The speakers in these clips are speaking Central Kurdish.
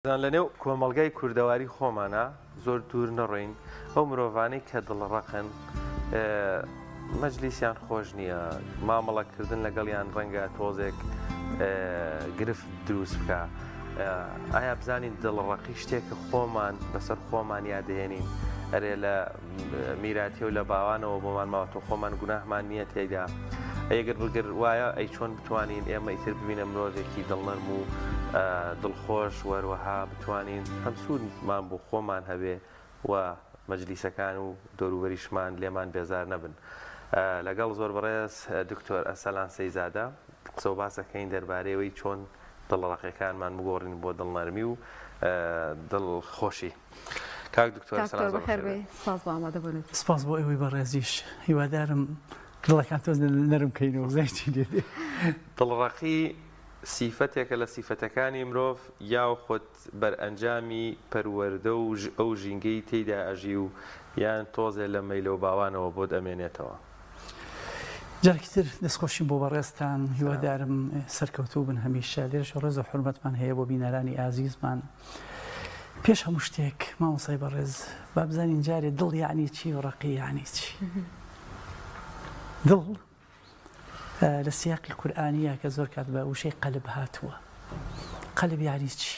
لە نێو کۆمەڵگای کوردەواری خۆمانا زۆر دوور نەڕۆین ئەو مرۆڤانەی کە دڵڕەقن مەجلیسیان خۆش نییە مامەڵەکردن لەگەڵیان ڕەنگە تۆزێک گرفت دروست بکە ئایا بزانین دڵڕەقی شتێکە خۆمان بەسەر خۆمان یادێنین ئەرێ لە میراتی و لە باوانەوە بۆمان ماوەتەوە خۆمان گوناهمان نییە تێیدا ئەگەر بگر وایە ئەی چۆن بتوانین ئێمە ئیتر ببینە مرۆڤێکی دڵنەرم و دڵخۆش وەروەها بتوانین هەم سوودمان بۆ خۆمان هەبێ و مەجلیسەکان و دەوروبەریشمان لێمان بێزار نەبن. لەگەڵ زۆر بەڕێز دکتۆر ئەرسەلان سەیزادە قسە و باس ئەکەین دەربارەی ئەوەی چۆن دڵڕەقیەکانمان بگۆڕین بۆ دڵنەرمی و دڵخۆشی. کاک دکتۆر سلام زۆر بەخێر بێی. سپاس بۆ ئامادەبوونت. سپاس بۆ ئێوەی بەڕێزیش. هیوادارم دڵەکان تۆز نەرم کەینەوە بزانین چی لێ دێ. دڵڕەقی سیفەتێکە لە سیفەتەکانی مرۆڤ یاخود بەرئەنجامی پەروەردە و ئەو ژینگەی تێیدا ئەژی و یان تۆزێ لە مەیلەو باوانەوە بۆت ئەمێنێتەوە. جارێکی تر دەستخۆشیم بۆ بەڕێزتان هیوادارم سەرکەوتوو بن هەمیشە لێرەش ڕێز و حورمەتمان هەیە بۆ بینەرانی ئازیزمان. پێش هەموو شتێک مامۆستای بەڕێز با بزانین جارێ دڵ یعنی چی و ڕەقی یعنی چی دڵ لە سیاقی قورئانیە کە زۆر کات بە وشەی قەلب هاتووە قەلب یعنی چی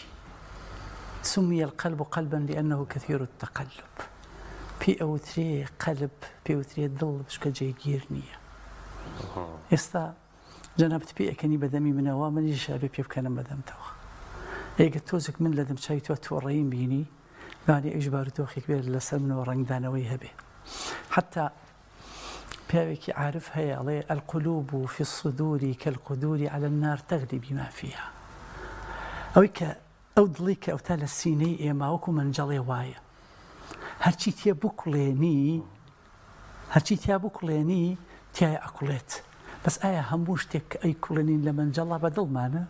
سمي القلب قلبا لأنه كثير التقلب پێی ئەوترێ قەلب پێوترێ دڵ چونکە جێگیر نییە ئێستا جەنابت پێ ئەکەنی بە دەمی منەوە منیش ئەبێ پێ بکەنم بە دەمتەوە. ئەی گەر تۆزێک من لە دەمچاوی تۆ توڕەییم بینی لەوانەیە ئەویش بارودۆخێک بێت لەسەر منەوە ڕەنگدانەوەی هەبێ. حەتا پیاوێکی عارف هەیە ئەڵێ القلوب فی الصدور کالقدور علی النار تغلی بما فیها. ئەوەی کە ئەو دڵی کە ئەوتا لە سینەی ئێمە وەکو مەنجەڵێ وایە هەرچی تێ بکوڵێنی هەرچی تیا بکوڵێنی تیای ئەکوڵێت بەس ئایا هەموو شتێک کە ئەیکوڵێنین لە مەنجەڵا بە دڵمانە؟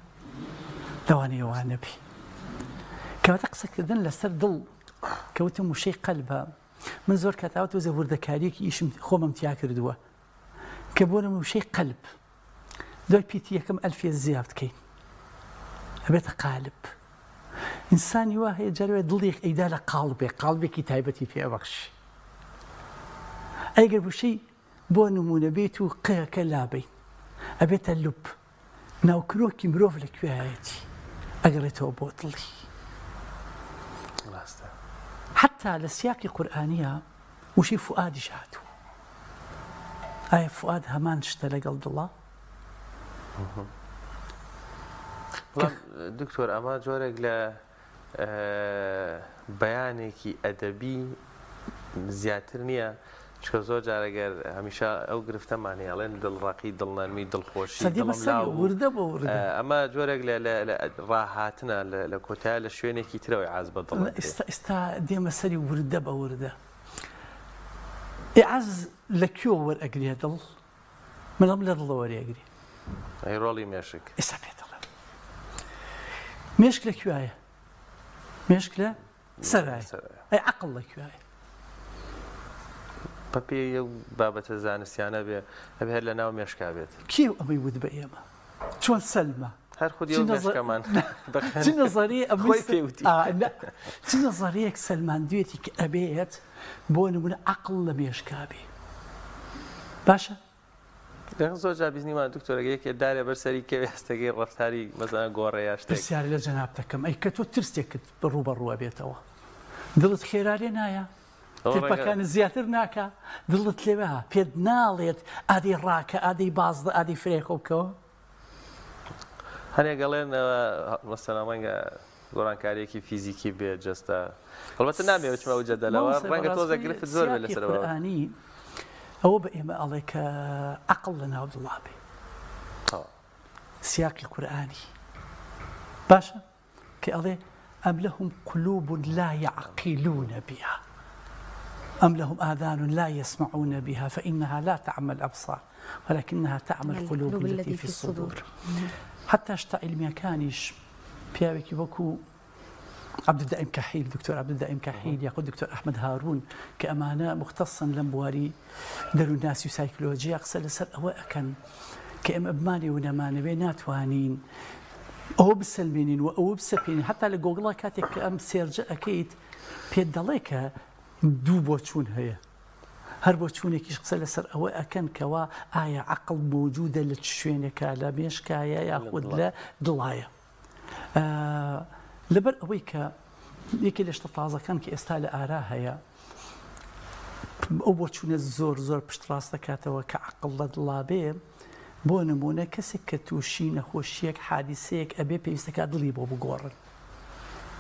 لەوانەیە وا نەبی. کەواتە قسەکردن لەسەر دڵ کە وتم وشەی قەلبە من زۆر کات ئاوا تۆزێ وردەکاریەکی ئیشم خۆمم تیا کردووە کە بۆ نموونە وشەی قەلب دوای پیتی یەکەم ئەلفێ زیاد بکەین ئەبێتە قالب ئینسانی وا هەیە جارێ دڵیەک ئەیدا لە قاڵبێک قاڵبێکی تایبەتی پێ ئەبەخشی ئەگەر وشەی بۆ نمونە بیت و قەکە لابەین ئەبێتە لوب ناوکرۆکی مرۆڤ لە کوێیەتی ئەگەڕێتەوە بۆ دڵی ڕاستە حتا لە سیاقی قورئانیە وشەی فوئادیش هاتووە ئایا فوئاد هەمان شتە لەگەڵ دڵا؟ دکتۆر ئەمە جۆرێک لە بەیانێکی ئەدەبی زیاتر نییە چکە زۆر جارەگەر هەمیشە ئەو گرفتەمان هەیە ئەڵێن دڵڕەقی دڵنەرمی دڵخۆشی دڵم لاو وردە بۆ وردە ئەمە جۆرێک لە ڕاهاتنە لە کۆتای لە شوێنێکی ترەوەی عاز بە دڵ ئێستا ئێستا دێمە سەری وردە بە وردە ئیعاز لە کوێ وەرئەگرێ دڵ من ئەڵێم لە دڵەوە وەریئەگرێ. ئەی ڕۆڵی مێشک؟ ئێستا پێت دەڵێم. مێشک لە کوێیە؟ مێشک لە سەرایە. ئەی عەقڵ لە کوێیە؟ بەپێی ئەو بابەتە زانستیانە بێ ئەبێ هەر لە ناو مێشکا بێت. کێ ئەمەی وت بە ئێمە؟ چۆن سەلما؟ هەر خودی ئەو مێشکەمان چ نەزەریە ئەمەی پێ وتی؟ چ نەزەریەک سەلماندوێتی کە ئەبێت بۆ نمونە عەقڵ لە مێشکا بێ باشە؟ زۆر جار بیستنیمان دکتۆرەکە یەکێ دارێ بەر سەری کەوێ هەستەکەی ڕەفتاری مەسەلەن گۆڕێ یا شتێک. پرسیار لە جەنابت دەکەم ئەی کە تۆ ترسێکت ڕووبەڕوو ئەبێتەوە دڵت خێرا لێ نایە؟ ترپەکانت زیاتر ناکا؟ دڵت لێ پێت ناڵێت ئادەی ڕاکە ئادەی بازدە ئادەی فرێ خۆ بکەوە؟ هەنێک ئەڵێن مەسەلەن ڕەنگە گۆڕانکاریەکی فیزیکی بێ جەستە هەڵبەتە نامەوێ بچمە ئەو جەدەلەوە ڕەنگە تۆزێک گرفت زۆر بێ لەسەر ئەوە. قورئانی ئەوە بە ئێمە ئەڵێ کە عەقڵ لە ناو دڵا بێ سیاقی قورئانی باشە کە ئەڵێ ئەم لهم قلوب لا یعقلون بها ئەم لهم آذان لا يسمعون بها فإنها لا تعمى الأبصار ولكنها تعمى القلوب التي في الصدور حتى شتە عیلمیەکانیش پیاوێکی وەکو عەبدولدائیم کەحیل، دکتۆر عەبدولدائیم کەحیل یاخود دکتۆر ئەحمەد هارون کە ئەمانە موختەسن لەم بواری دەروونناسی و سایکلۆجیە قسە لەسەر ئەوە ئەکەن کە ئێمە بمانێ و نەمانەوێ ناتوانین ئەوە بسەلمێنین و ئەوە بسەپێنین هەتا لە گۆگڵا کاتێک کە ئەم search ە ئەکەیت پێت دەڵێ کە دوو بۆچوون هەیە هەر بۆچوونێکیش قسە لەسەر ئەوە ئەکەن کەوا ئایا عەقڵ مەوجودە لە چ شوێنێکا لە مێشکایە یاخود لە دڵایە لەبەر ئەوەی کە یەکێ لە شتە تازەکان کە ئێستا لە ئارا هەیە ئەو بۆچوونە زۆر زۆر پشتڕاست دەکاتەوە کە عەقڵ لە دڵا بێ بۆ نمونە کەسێک کە تووشی نەخۆشیەک حادیسەیەک ئەبێ پێویستەکە دڵی بۆ بگۆڕن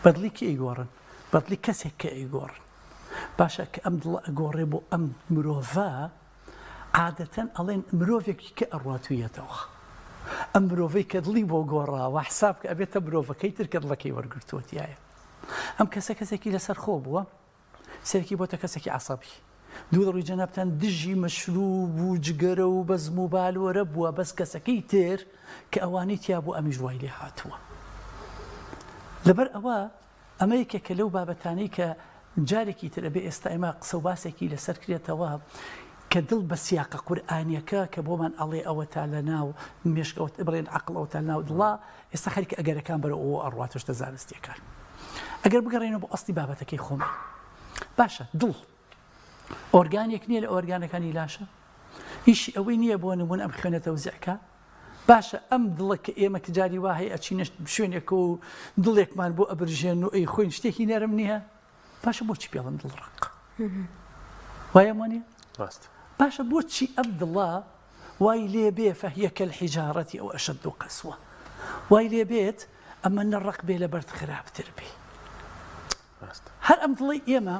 بەدڵی کێ ئەیگۆڕن بەدڵی کەسێک کە ئەیگۆڕن باشە کە ئەم دڵە ئەگۆڕێ بۆ ئەم مرۆڤە عادەتەن ئەڵێن مرۆڤێکی کە ئەڕواتویەتەوە ئەم مرۆڤەی کە دڵی بۆ گۆڕاوە حساب کە ئەبێتە مرۆڤەکەی تر کە دڵەکەی وەرگرتووە تایە ئەم کەسە کەسێکی لەسەر خۆ بووە سەرکی بۆتە کەسێکی عەسەبی دوو ڕووی جەنابتان دژی مەشروب و جگەرە و بەزم و بالۆرە بووە بەس کەسەکەی تر کە ئەوانەی تیا بوو ئەمیش وای لێ هاتووە لەبەر ئەوە ئەمە یەکێکە لەو بابەتانەی کە جارێکی تر ئەبێ ئێستا ئێمە قسە و باسێکی لەسەر کرێتەوە کە دڵ بە سیاقە قورئانیەکە کە بۆمان ئەڵێ ئەوەتا لە ناو مێشک ئەوە بڵێن عەقڵ ئەوەتا لە ناو دڵا ئێستا خەریکە ئەگەرەکان بەرەو ئەوە ئەڕوات شتە زانستیەکان ئەگەر بگەڕێینەوە بۆ ئەسڵی بابەتەکەی خۆمان باشە دڵ ئۆرگانێک نییە لە ئۆرگانەکانی لاشە ئیشی ئەوەی نییە بۆ نمونە ئەم خوێنە تەوزیعکە باشە ئەم دڵە کە ئێمە کە جاری وا هەیە ئەچینە شوێنێک و دڵێکمان بۆ ئەبرژێن و ئەی خۆین شتێکی نەرم نییە باشە بۆچی پێڵم دڵ ڕق وایە مۆنیە ڕاست باشە بۆچی ئەم دڵە وای لێ بێ فهی کالحجارة او اشد قسوە وای لێ بێت ئەمە نە ڕق بێ لە بەرد خراپتر بێ هەر ئەم دڵەی ئێمە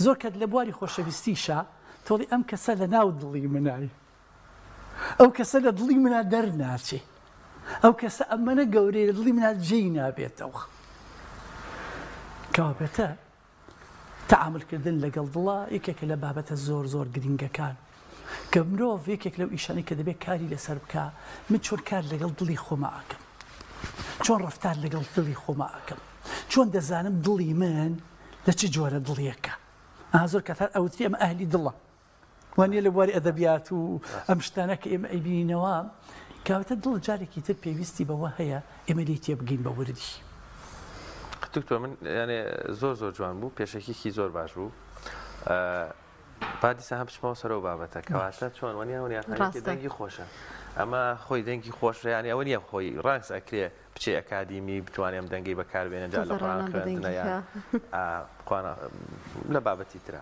زۆر کات لە بواری خۆشەویستیشا تۆڵی ئەم کەسە لە ناو دڵی منای ئەو کەسە لە دڵی منا دەرناچێ ئەو کەسە ئەمەنە گەورەیە لە دڵی منا جێی نابێتەوە کەوابێتە تەعامول کردن لەگەڵ دڵا یەکێکە لە بابەتە زۆر زۆر گرنگەکان کە مرۆڤ یەکێک لەو ئیشانەی کە دەبێت کاری لەسەر بکا من چۆن کار لەگەڵ دڵی خۆما ئەکەم چۆن ڕەفتار لەگەڵ دڵی خۆما ئەکەم چۆن دەزانم دڵی من لە چ جۆرە دڵیەکە ئا زۆر کات هەر ئەوتری ئەمە ئەهلی دڵە وانە لە بواری ئەدەبیات و ئەم شتانە کە ئێمە ئەیبینینەوە کەواتە دڵ جارێکی تر پێویستی بەوە هەیە ئێمە لێی تێبگەین بە وردی. دکتۆر من یانێ زۆر زۆر جوان بوو پێشەکیکی زۆر باش بوو با دیسان هەم بچمەوە سەرەوە بابەتە کەواتە چۆن وەنیا وەنیا دەنگی خۆشە ئەمە خۆی دەنگی خۆش ینی ئەوە نییە خۆی ڕاست ئەکرێ بچێ ئەکادیمی بتوانێ ئەم دەنگەی بەکاربێنێ جا لە قورئان خوێندنە یان لە بابەتی ترە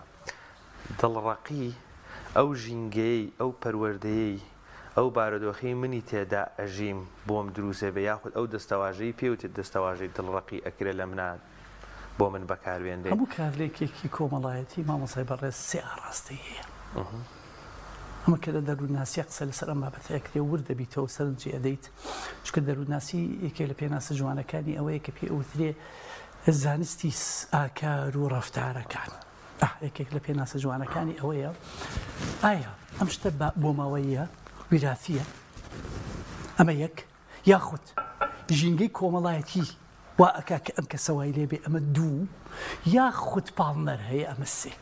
دڵڕەقی ئەو ژینگەیەی، ئەو پەروەردەیەی، ئەو بارودۆخەی منی تێدا ئەژیم بۆم دروست ئەبێ یاخود ئەو دەستەواژەی پێ وترێت دەستەواژەی دڵڕەقی ئەکرێ لە منا بۆ من بەکار بێنرێ. هەموو کارلێکێکی کۆمەڵایەتی مامۆستای بەڕێز سێ ئاڕاستەی هەیە. ئەمە کە لە دەروونناسییە قسە لەسەر ئەم بابەتە ئەکرێ ورد دەبیتەوە و سەرنجی ئەدەیت، چونکە دەروونناسی یەکێک لە پێناسە جوانەکانی ئەوەیە کە پێی ئەوترێ زانستی ئاکار و ڕەفتارەکان. یەکێک لە پێناسە جوانەکانی ئەوەیە ئایا ئەم شتە بۆماوەییە ویراسیە ئەمە یەک یاخود ژینگەی کۆمەڵایەتی وا ئەکا کە ئەم کەسە وای لێ بێ ئەمە دوو یاخود پاڵنەر هەیە ئەمە سێ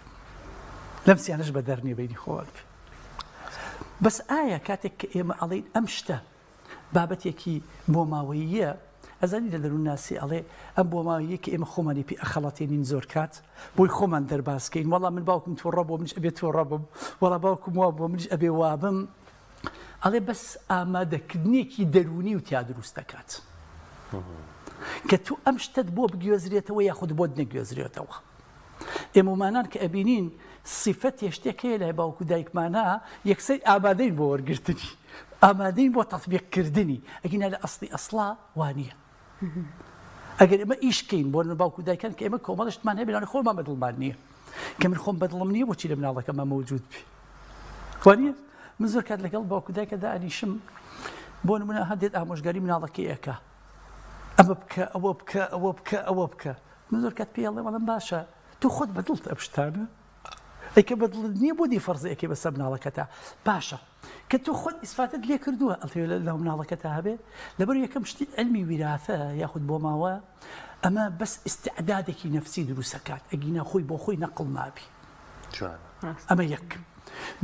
لەم سیانەش بەدەر نییە بینی خۆوان بەس ئایا کاتێک کە ئێمە ئەڵێین ئەم شتە بابەتێکی بۆماوەییە، ئەزانی لە دەروونناسی ئەڵێ ئەم بۆماوەییە کە ئێمە خۆمانی پێ ئەخەڵەتێنین زۆر کات بۆی خۆمان دەرباز کەین وەڵا من باوکم توڕە بووە منیش ئەبێ توڕە بم وەڵا باوکم وا بووە منیش ئەبێ وابم ئەڵێ بەس ئامادەکردنێکی دەروونی و تیا دروست دەکات کە تو ئەم شتت بۆ بگوێزرێتەوە یاخود بۆت نەگوێزرێتەوە. ئێمەمانان کە ئەبینین سیفەتێ شتێک هەیە لای باوک و دایکمانە یەکسەر ئامادەین بۆ وەرگرتنی ئامادەین بۆ تەطبیق کردنی ئەگینا لە ئەسڵی ئەسڵا وانییە ئەگەر ئێمە ئیش کەین بۆ باوک و دایکان کە ئێمە کۆمەڵ شتمان هەیە بەڵام خۆمان بەدڵمان نییە کە من خۆم بەدڵم نییە بۆچی لە مناڵەکەمە مەوجود بێ وانییە من زۆر کات لەگەڵ باوک و دایکە دانیشم بۆ نمونە هەندێک ئامۆژگاری مناڵەکەی ئەکا ئەمە بکە ئەوە بکە ئەوە بکە ئەوە بکە من زۆر کات پێی ئەڵێم ئەڵێم باشە تۆ خۆت بەدڵت ئەم شتانە ئەی کە بەدڵت نییە بۆ دی فەرزی ئەکەی بەسەر مناڵەکەتا باشە کە تۆ خۆت ئیسفاتت لێ کردووە ئەڵێ لە مناڵەکەتا هەبێ لەبەر یەکەم شتی علمی ویراثە یاخود بۆ ماوە ئەمە بەس ئیستعدادێکی نەفسی دروستەکات ئەگینا خۆی بۆ خۆی نەقڵ نابی ئەمە یەک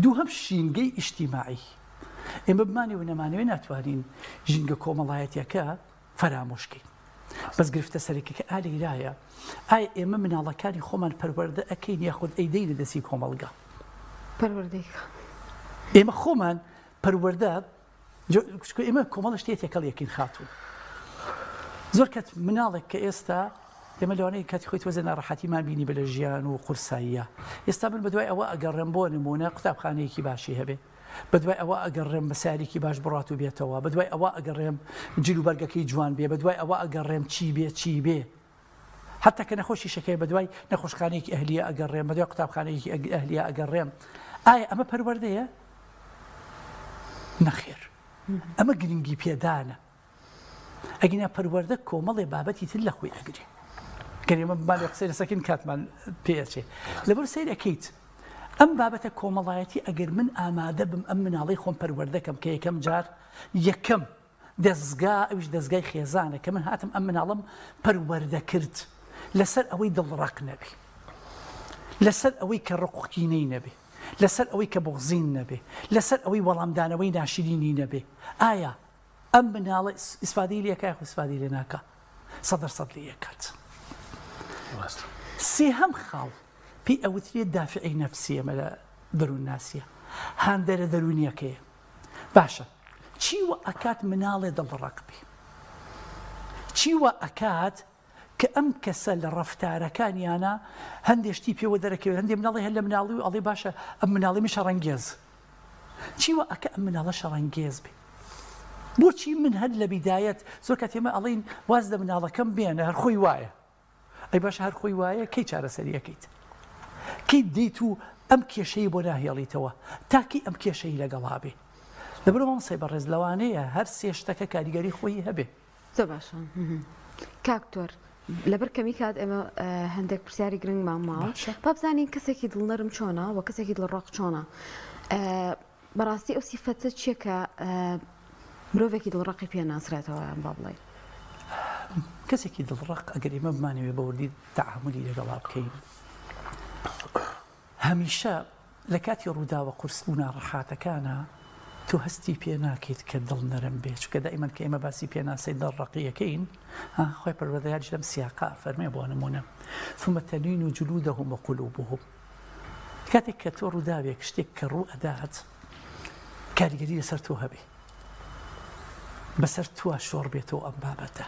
دووهەم ژینگەی ئیجتیماعی ئێمە بمانەوێ نەمانەوێ ناتوانین ژینگە کۆمەڵایەتیەکە. فەرامۆش کەین. بەس گرفتە سەرەکیەکە ئا لەیرایە، ئایا ئێمە مناڵەکانی خۆمان پەروەردە ئەکەین یاخود ئەیدەینە دەستی کۆمەڵگا؟ پەروەردەی کە. ئێمە خۆمان پەروەردە چونکە ئێمە کۆمەڵە شتێ تێکەڵ یەکین خاتوون. زۆر کەس مناڵێک کە ئێستا ئێمە لەوانەیە کاتی خۆی تۆزێ ناڕەحەتیمان بینی بە لە ژیان و قورساییە ئێستا من بەدوای ئەوە ئەگەڕێم بۆ نمونە قوتابخانەیەکی باشی هەبێ بەدوای ئەوە ئەگەڕێم بە سەیارێکی باش بڕات و بێتەوە، بەدوای ئەوە ئەگەڕێم جل و بەرگەکەی جوان بێ، بەدوای ئەوە ئەگەڕێم چی بێ چی بێ. حەتا کە نەخۆشیشەکەی بەدوای نەخۆشخانەیەکی ئەهلیە ئەگەڕێم، بەدوای قوتابخانەیەکی ئەهلیە ئەگەڕێم. ئایا ئەمە پەروەردەیە؟ نەخێر. ئەمە گرنگی پێدانە. ئەگینا پەروەردە کۆمەڵێ بابەتی تر لە خۆی ئەگرێ. گەر ئێمە بمانەوێ قسەی لەسەر کەین کاتمان پێ ئەچێ. لەبەر سەیر ئەکەیت ئەم بابەتە کۆمەڵایەتی ئەگەر من ئامادە بم ئەم مناڵەی خۆم پەروەردە کەم کە یەکەم جار یەکەم دەزگا ئەویش دەزگای خێزانە کە من هاتم ئەم مناڵم پەروەردە کرد لەسەر ئەوەی دڵڕەق نەبێ لەسەر ئەوەی کە ڕق و کینەی نەبێ لەسەر ئەوەی کە بوغزین نەبێ لەسەر ئەوەی وەڵامدانەوەی ناشرینی نەبێ ئایا ئەم مناڵە ئیسفادەی لێ ئەکا یاخود ئیسفادەی لێ ناکا؟ سەدەر سەد لێ ئەکات. سێهەم خاڵ پێی ئەوترێت دافعی نەفسی ئەمە لە دەروونناسیە هاندەرە دەروونیەکەیە. باشە چی وە ئەکات مناڵێ دڵڕەق بێ؟ چی وە ئەکات کە ئەم کەسە لە ڕەفتارەکانیانا هەندێ شتی پێوە دەرەکەوێت هەندێ مناڵی هەر لە مناڵی و ئەڵێ باشە ئەم مناڵی من شەڕەنگێز چی وە ئەکە ئەم مناڵە شەڕەنگێز بێ بۆچی من هەر لە بیدایەت زۆر کات ئێمە ئەڵێین واز لە مناڵەکەم بێنە هەر خۆی وایە ئەی باشە هەر خۆی وایە کەی چارەسەری ئەکەیت کەی دێیت و ئەم کێشەی بۆ ناهێڵیتەوە تا کەی ئەم کێشەی لەگەڵا بێ لەبەرئەوە مامۆستای بەڕێز لەوانەیە هەر سێ شتەکە کاریگەری خۆی هەبێ. زۆر باشە کاک تۆر لەبەر کەمی کات ئێمە هەندێک پرسیاری گرنگمان ماوە با بزانین کەسێکی دڵنەرم چۆنە و کەسێکی دڵڕەق چۆنە بەڕاستی ئەو سیفەتە چییە کە مرۆڤێکی دڵڕەقی پێ ناسرێتەوە یان با بڵێین؟ کەسێکی دڵڕەق ئەگەر ئێمە بمانەوێ بە وردی تەعامولی لەگەڵا بکەین هەمیشە لە کاتی ڕووداوە قورس و ناڕەحاتەکانا تۆ هەستی پێ ناکەیت کە دڵ نەرم بێ چونکە دائیمەن کە ئێمە باسی پێناسەی دڵڕەقی ئەکەین ها خوای پەروەردگاریش لەم سیاقە ئەفەرمێ بۆ نموونە ثم تلین جلودهم وقلوبهم کاتێک کە تۆ ڕووداوێک شتێک کە ڕوو ئەدات کاریگەری لەسەر تۆ هەبێ بەسەر تۆ شۆڕ بێتەوە ئەم بابەتە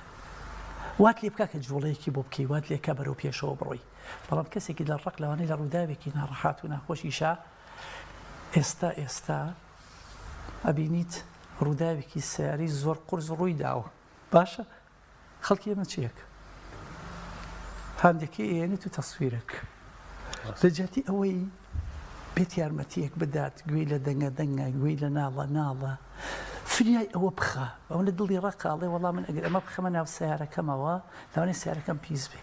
وات لێ بکە کە جوڵەیەکی بۆ بکەی وات لێکە بەرەو پێشەوە بڕۆی بەڵام کەسێکی دڵڕەق لەوانەیە لە ڕووداوێکی ناڕەحات و ناخۆشیشا ئێستا ئێستا ئەبینیت ڕووداوێکی سیاری زۆر قورس ڕووی داوە باشە خەڵکی ئێمە چیەک هاندەکەی ئێنێت و تەسویرەک لە جیاتی ئەوەی بێت یارمەتیەک بدات گوێی لە دەنگە دەنگە گوێی لە ناڵە ناڵە فریای ئەوە بخە ئەوەنە دڵی ڕەقە ئەڵێ وەڵا من ئەگەر ئەمە بخەمە ناو سیارەکەمەوە لەوانەیە سیارەکەم پیس بێ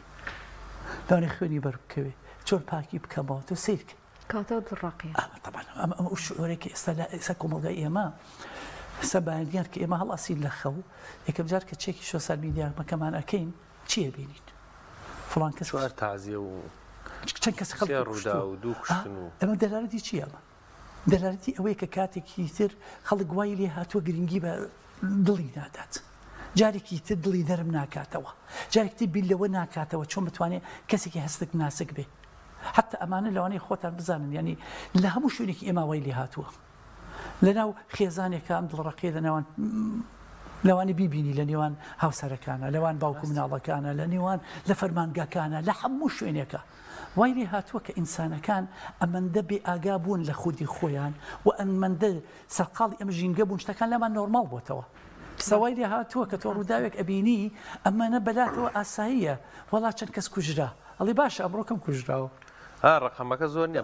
لەوانەیە خوێنی بەر بکەوێ چۆن پاکی بکەمەوە تۆ سەیرکە کاتەوە دڵڕەقیە ئەمە طبعا ئەمە ئەمە ئەو شعورێک کە ئێستا لە ئێستا کۆمەڵگای ئێمە ئێستا بەیانیان کە ئێمە هەڵئەسین لە خەو یەکەم جار کە چێکی سۆسیال میدیاکەمان ئەکەین چی ئەبینین فڵان کەس چوار تازیە و چەند کەس خەڵکی سێ ڕوودا و دوو کوشتن و ئەمە دەلالەتی چییە ئەمە دەلالەتی ئەوەیە کە کاتێکی تر خەڵک وای لێ هاتووە گرنگی بە دڵی نادات جارێکی تر دڵی نەرم ناکاتەوە جارێکی تر بیر لەوە ناکاتەوە چۆن بتوانێت کەسێکی هەستک ناسک بێ حتا ئەمانە لەوانەیە خۆتان بزانن ینی لە هەموو شوێنێکی ئێمە وای لێ هاتووە لەناو خێزانێکە ئەم دڵڕەقیە لە نێوان لەوانە بیبینی لە نێوان هاوسەرەکانە لەوان باوک و مناڵەکانە لە نێوان لە فەرمانگەکانە لە هەموو شوێنێکە وای لێ هاتووە کە ئینسانەکان ئەمەندە بێ ئاگا بوون لە خودی خۆیان و ئەمەندە سەرقاڵی ئەم ژینگە بوون شتەکان لامان نۆرماڵ بۆتەوە. سە وای لێ هاتووە کە تۆ ڕووداوێک ئەبینی ئەمانە بەلاتەوە ئاساییە وەڵا چەند کەس کوژرا ئەڵێی باشە ئەمڕۆ کەم کوژراوە. ها ڕەقەمەکە زۆر نییە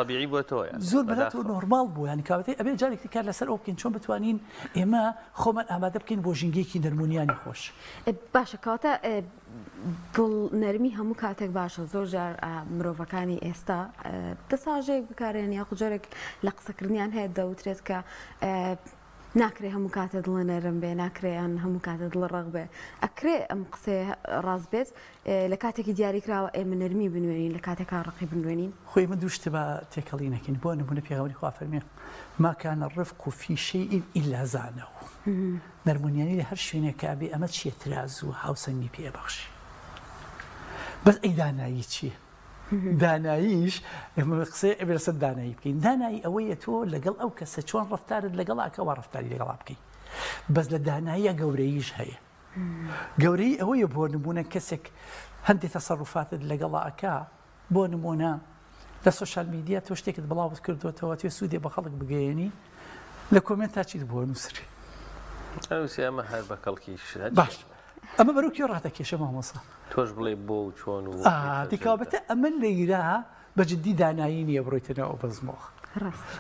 تەبیعی بۆ تۆ زۆر بەلاتەوە نۆرماڵ بوو یانی کەواتە ئەبێ جارێکی کار لەسەر ئەو بکەین چۆن بتوانین ئێمە خۆمان ئامادە بکەین بۆ ژینگەیەکی نەرمونیانی خۆش. باشە کەواتە دڵ نەرمی هەموو کاتێک باشە زۆر جار مرۆڤەکانی ئێستا دەساژەیەک بکارێن یاخود جۆرێک لە قسەکردنیان هەیە دەوترێت کە. ناکرێ هەموو کاتێ دڵە نەرم بێ، ناکرێ یان هەموو کاتێ دڵە ڕەق بێ. ئەکرێ ئەم قسەیە ڕاست بێت لە کاتێکی دیاریکراوە ئێمە نەرمی بنوێنین لە کاتێکا ڕەقی بنوێنین؟ خۆ ئێمە دوو شت با تێکەڵی نەکەین بۆ نمونە پێغەمبەری خوا فەرمی ما کان الرفق فی شیء الا زانه نەرمونیانی لە هەر شوێنێکا بێ ئەمە چییە ترازوو هاوسەنگی پێ ئەبەخشێ بەس ئەی دانایی چییە؟ داناییش ئێمە قسەی ئەبێ لەسەر دانایی بکەین دانایی ئەوەیە تۆ لەگەڵ ئەو کەسە چۆن ڕەفتارت لەگەڵا کە وا ڕەفتاری لەگەڵا بکەی بەس لە داناییە گەورەییش هەیە گەورەی ئەوەیە بۆ نمونە کەسێک هەندێک تەسەروفاتت لەگەڵا ئەکا بۆ نمونە لە social media تۆ شتێکت بڵاوت کردوێتەوە تێ سوودێ بە خەڵک بگەیەنی لە comment تا چیت بۆ نووسری ئەوسی ئەمە هەر بە کەڵکی باش ئەمە بەرەو کوێ ڕاتەکێشە مامۆسا؟ تۆش بڵێ بۆ و چۆن و دیکابەتە ئەمە لەیرا بە جدی دانایی نییە بڕۆیتە ناو ئەو بەزمەوە.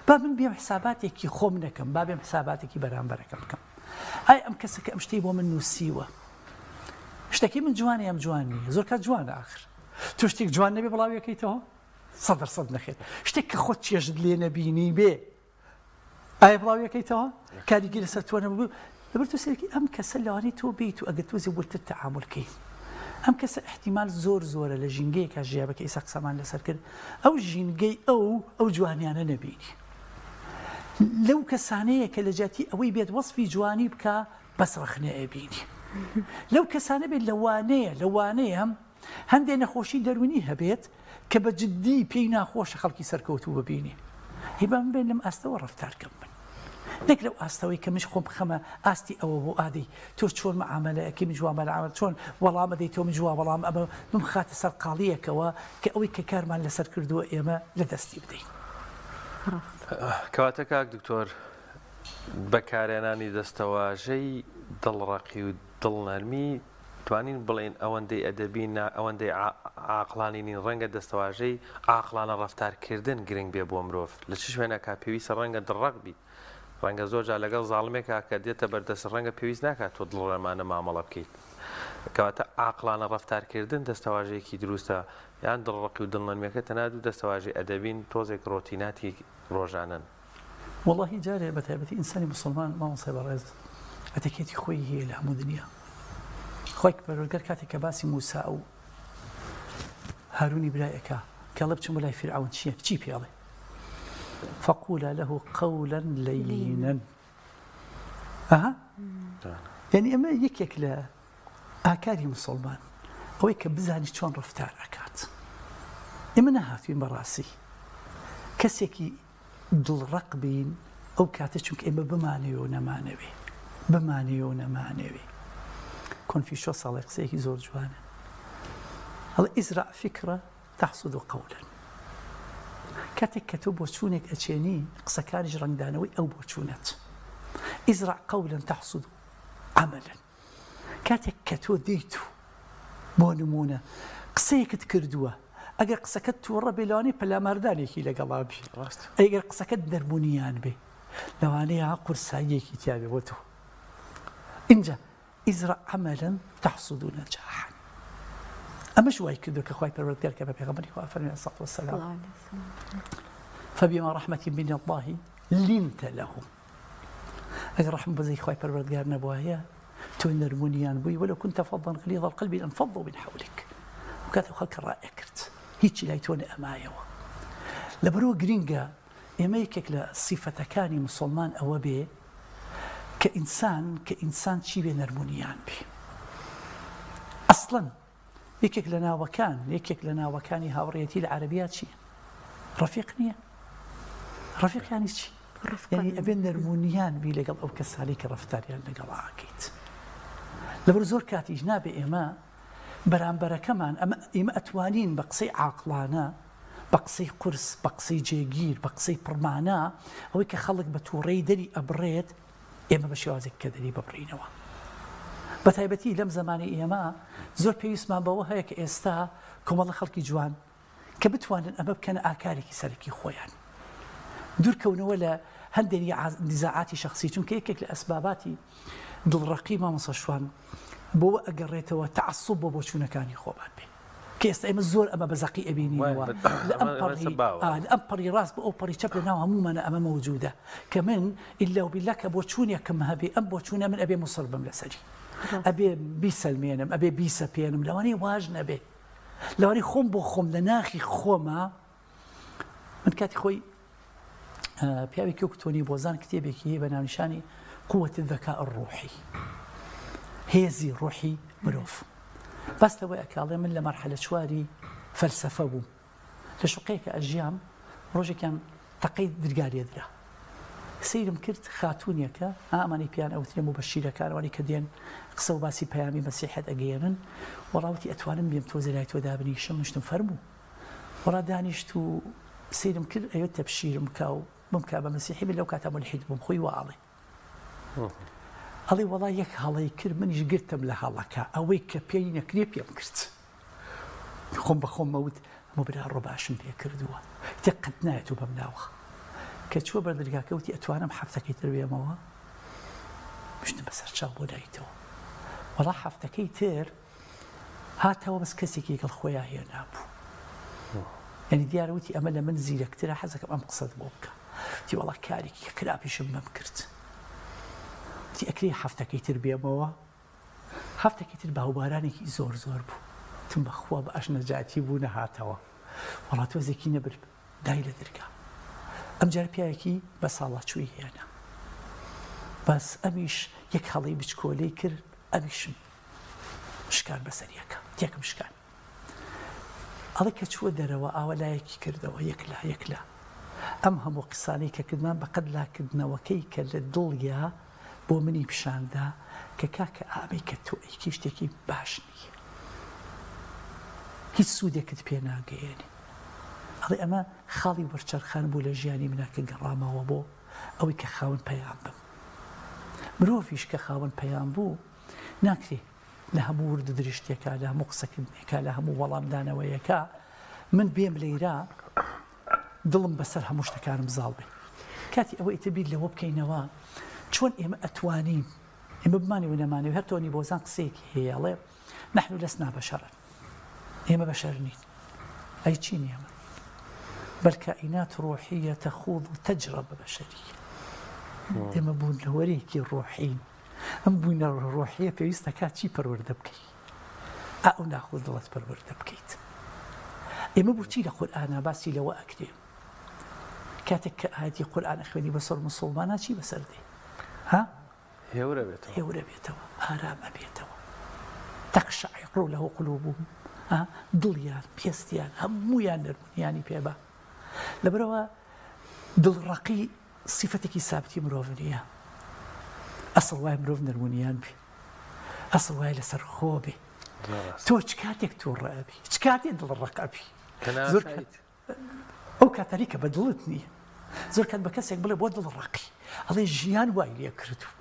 با من بێم حساباتێکی خۆم نەکەم با بێم حساباتێکی بەرامبەرەکەم بکەم. ئای ئەم کەسە کە ئەم شتەی بۆ من نووسیوە شتەکەی من جوانە یان جوان نییە؟ زۆر کات جوانە ئاخر تۆ شتێک جوان نەبێ بڵاویەکەیتەوە 100% نەخێر شتێک کە خۆت چێژت لێ نەبینی بێ ئایا بڵاویەکەیتەوە کاریگەری لەسەر تۆ نەبوو لەبەر تۆ سەیرکی ئەم کەسە لەوانەیە تۆ بیت و ئەگەر تۆزێ وردتر تەعامول کەی ئەم کەسە احتیمال زۆر زۆرە لە ژینگەیەکا ژیابە کە ئیسا قسەمان لەسەر کرد ئەو ژینگەی ئەو ئەو جوانیانە نەبینی لەو کەسانەیە کە لە جیاتی ئەوەی بێت وەصفی جوانی بکە بەس ڕەخنە ئەبینی لەو کەسانە بێت لەوانەیە لەوانەیە هەندێ نەخۆشی دەروونی هەبێت کە بە جدی پێی ناخۆشە خەڵکی سەرکەوتوو ببینێ. هی با من بێن لەم ئاستەوە ڕەفتار کەم من. نەک لەو ئاستەوەی کە منیش خۆم بخەمە ئاستی ئەوە بۆ ئادەی تۆ چۆن مەعامەلە ئەکەی منیش وا مەعامەلە چۆن وەڵام ئەدەی تۆ منیش وا وەڵام ئەمە بمخاتە سەر قاڵییەکەوە کە ئەوەی کە کارمان لەسەر کردووە ئێمە لە دەستی بدەین. کەواتە کاک دکتۆر بەکارهێنانی دەستەواژەی دڵڕەقی و دڵنەرمی توانین بڵێین ئەوەندەی ئەدەبین نا ئەوەندەی عاقڵانی نین، ڕەنگە دەستەواژەی عاقڵانە ڕەفتارکردن گرنگ بێ بۆ مرۆڤ، لە چ شوێنێکا پێویستە ڕەنگە دڵڕەق بیت، ڕەنگە زۆر جار لەگەڵ زاڵمێکا کە دێتە بەردەست ڕەنگە پێویست ناکات تۆ دڵڕەمانە مامەڵە بکەیت. کەواتە عاقڵانە ڕەفتارکردن دەستەواژەیەکی دروستە یان دڵڕەقی و دڵنەرمیەکە تەنها دوو دەستەواژەی ئەدەبین تۆزێک ڕۆتیناتی ڕۆژانەن. وەڵاهی جارێ بە تایبەتی ئینسانی موسڵمان مامۆستای بەڕێز ئەتەکێتی خۆی هەیە لە هەموو دنیا خوای پەروەردگار کاتێک کە باسی موسا و هارونی برای ئەکا کە ئەڵێ بچم بۆ لای فیرعەون چییە چی پێ ئەڵێ فقولا له قولا لینا ئەها یعنی ئەمە یەکێک لە ئاکاری مسلمان ئەوەی کە بزانی چۆن ڕفتار ئەکات ئێمە نەهاتوین بەڕاستی کەسێکی دڵ ڕەق بین ئەو کاتە چونکە ئێمە بمانەوێ و نەمانەوێ بمانەوێ و نەمانەوێ کۆنفیشۆس ئەڵێ قسەیەکی زۆر جوانە ئەڵێ ازرع فکرە تحصد قولا کاتێک کە تۆ بۆچوونێک ئەچێنی قسەکانیش ڕەنگدانەوەی ئەو بۆچوونەت ازرع قولا تحصد عملا کاتێک کە تۆ دێیت و بۆ نموونە قسەیەکت کردووە ئەگەر قسەکەت تووڕە بێ لەوانەیە پەلاماردانێکی لەگەڵا بی ڕاست ئەگەر قسەکەت نەرمونیان بێ لەوانەیە قورساییەکی تیابێ بۆ تۆ ئینجا ازرع عملا تحصد نجاحا ئەمەش وای کردو کە خوای پەروەردگار کە بە پێغەمبەری خوا فەرمی علیه الصلاة والسلام فبما رحمة من الله لنت لهم ئەگەر ڕەحم و بەزەیی خوای پەروەردگار نەبوایە تۆ نەرمونیان بووی ولو كنت فظا غليظ القلب لانفضوا من حولك ئەو کاتە خەڵکە ڕائەکرد هیچی لای تۆ نەئەمایەوە لەبەرەوە گرینگە ئێمە یەکێک لە سیفەتەکانی مسلمان ئەوە بێ کە ئینسان کە ئینسان چی بێ نەرمونیان بێ ئەسڵەن یەکێک لە ناوەکان یەکێک لە ناوەکانی هاوڕێیەتی لە عەرەبیا چییە؟ ڕەفیق نییە؟ ڕەفیق یانی چی؟ یعنی ئەبێ نەرمونیان بی لەگەڵ ئەو کەسانەی کە ڕەفتاریان لەگەڵ ئاکەیت. لەبەر زۆر کاتیش نابێ ئێمە بەرامبەرەکەمان ئەمە ئێمە ئەتوانین بە قسەی عاقڵانە بە قسەی قورس بە قسەی جێگیر بە قسەی پڕمانە ئەوەی کە خەڵک بە تووڕەی دەری ئەبڕێت ئێمە بە شێوازێک کە دەری ببڕینەوە. بە تایبەتی لەم زەمانەی ئێمە زۆر پێویستمان بەوە هەیە کە ئێستا کۆمەڵە خەڵکی جوان کە بتوانن ئەمە بکەنە ئاکارێکی سەرەکی خۆیان دوورکەونەوە لە هەندێک نزاعاتی شخصی چونکە یەکێک لە ئەسباباتی دڵڕەقی مامۆستا شوان بۆوە ئەگەڕێتەوە تەعەسوب بۆ بۆچوونەکانی خۆمان بێ. کە ئێستا ئێمە زۆر ئەمە بە زەقی ئەبینینەوە لە ئەم پەڕی لە ئەم پەڕی ڕاست بۆ ئەو پەڕی چەپ لە ناو هەموومانە ئەمە مەوجودە کە من ئیلا و بیلا کە بۆچوونێکم هەبێ ئەم بۆچوونە من ئەبێ موسڕ بم لەسەری ئەبێ بیسەلمێنم ئەبێ بیسەپێنم لەوانەیە واش نەبێ لەوانەیە خۆم بۆ خۆم لە ناخی خۆمە من کاتی خۆی پیاوێکی وەک تۆنی بۆزان کتێبێکی هەیە بە ناونیشانی قوة الذکاء الروحی هێزی ڕۆحی مرۆڤ باس لەوەی ئەکاڵێ من لە مەرحەلە چواری فەلسەفە بووم لە شوقەیەکە ئەژیام ڕۆژێکیان تەقەی درگا لێدرا سەیرم کرد خاتوونێکە ئامانەی پیان ئەوترێ موبەشیرەکان ئەوانەی کە دێن قسە و باسی پەیامی مەسیحەت ئەگەیەنن وەڵا وتی ئەتوانم بێم تۆزێ لای تۆ دابنیشم من شتم فەرموو وەڵا دانیشت و سەیرم کرد ئەوێت تەبشیرم بکا و بمکا بە مەسیحی من لەو کاتە مولحید بووم خۆی وا ئەڵێ ئەڵێ وەڵا یەک هەڵەی کرد منیش گرتم لە هەڵەکە ئەوەی کە پێی نەکرێ پێم کرد خۆم بە خۆم مەوت ئەمە برا ڕۆ باشم پێ کردووە تێ قەت نایەت و بەم ناوە کە چووە بەر دەرگاکە وتی ئەتوانم هەفتەکەی تر بێمەوە مشتم بەسەر چاو بۆ دایتەوە وەڵا هەفتەکەی تر هاتەوە بەس کەسێکی لەگەڵ خۆیا هێنابوو یعنی دیارە وتی ئەمە لە من زیرەکترە حەزەکەم ئەم قسەت بۆ بکە وتی وەڵا کارێکی خراپیشم بەم کرد وتی ئەکرێ هەفتەکەی تر بێمەوە هەفتەکەی تر باوبارانێکی زۆر زۆر بوو تم بەخوا بە ئەش نەجاتی بوو نەهاتەوە وەڵا تۆزێکی نەبرد دای لە درگا ئەمجارە پیاوێکی بە ساڵاچووی هێنا بەس ئەمیش یەک هەڵەی بچکۆلەی کرد ئەمیشم شکان بەسەر یەکە تێکم شکان ئەڵێ کە چووە دەرەوە ئاوا لایەکی کردەوە یەک لا یەک لا ئەم هەموو قسانەی کە کردمان بەقەد لاکردنەوەکەی کە لە دڵیا بۆ منی پیشاندا کە کاکە ئامەی کە تۆ ئەیکەی شتێکی باش نییە هیچ سوودێکت پێ ناگەیەنێ ئەڵێ ئەمە خاڵی وەرچەرخان بوو لە ژیانی منا کە گەڕامەوە بۆ ئەوەی کە خاوەن پەیام بم مرۆڤیش کە خاوەن پەیام بوو ناکرێ لە هەموو ورد و درشتێکا لە هەموو قسەکردنێکا لە هەموو وەڵامدانەوەیەکا من بێم لەیرا دڵم بەسەر هەموو شتەکانم زاڵ بێ کاتی ئەوە ئیتر بیر لەوە بکەینەوە چۆن ئێمە ئەتوانین ئێمە بمانەوێ و نەمانەوێ هەر تۆنی بۆزان قسەیەکی هەیە ئەڵێ نحن لسنا بشرا ئێمە بەشەر نین ئەی چین ئێمە بل كائنات روحية تخوض تجربة بشرية ئێمە بوونەوەرێکی ڕۆحین ئەم بوونە ڕۆحیە پێویستە کات چی پەروەردە بکەی ئا ئەو ناخ و دڵت پەروەردە بکەیت ئێمە بۆچی لە قورئانا باسی لەوە ئەکرێ کاتێک کە ئاەتی قورئان ئەخوێنی بەسەر مسوڵمانە چی بەسەر دێ ها هێورە بێتەوە هێورە بێتەوە ئارام ئەبێتەوە تەقشعر له قلوبهم دڵیان پێستیان هەموویان نەرمونیانی پێ بە لەبەرەوە دڵڕەقی سیفەتێکی سابتی مرۆڤ نییە. ئەسڵ وایە مرۆڤ نەرمونیان بێ. ئەسڵ وایە لەسەر خۆ بێ. تۆ چ کاتێک تووڕە ئەبی؟ چ کاتێ دڵ ڕەق ئەبی؟ زۆر کات ئەو کاتانی کە بە دڵت نییە. زۆر کات بە کەسێک بڵێ بۆ دڵ ڕەقی ئەڵێ ژیان وای لێ کردوو.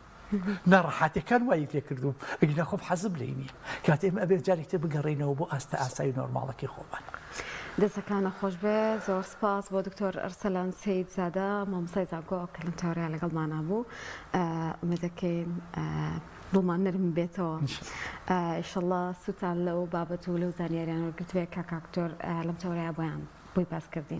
ناڕەحەتیەکان وای لێ کردووم ئەگینا خۆم حەزم لێی نییە کاتێ ئێمە ئەبێت جارێک تر بگەڕێینەوە بۆ ئاستە ئاسایی و نۆرماڵەکەی خۆمان. دەستەکانت خۆش بێ زۆر سپاس بۆ دکتۆر ئەرسەلان سەید زادە مامۆستای زانکۆ کە لەم تەوەرەیە لەگەڵمانا بوو ئومێد دەکەین دڵمان نەرم بێتەوە ئیشەڵڵا سوودتان لەو بابەت و لەو زانیاریان وەرگرتبێ کە کاک دکتۆر لەم تەوەرەیە بۆیان بۆی باس کردین.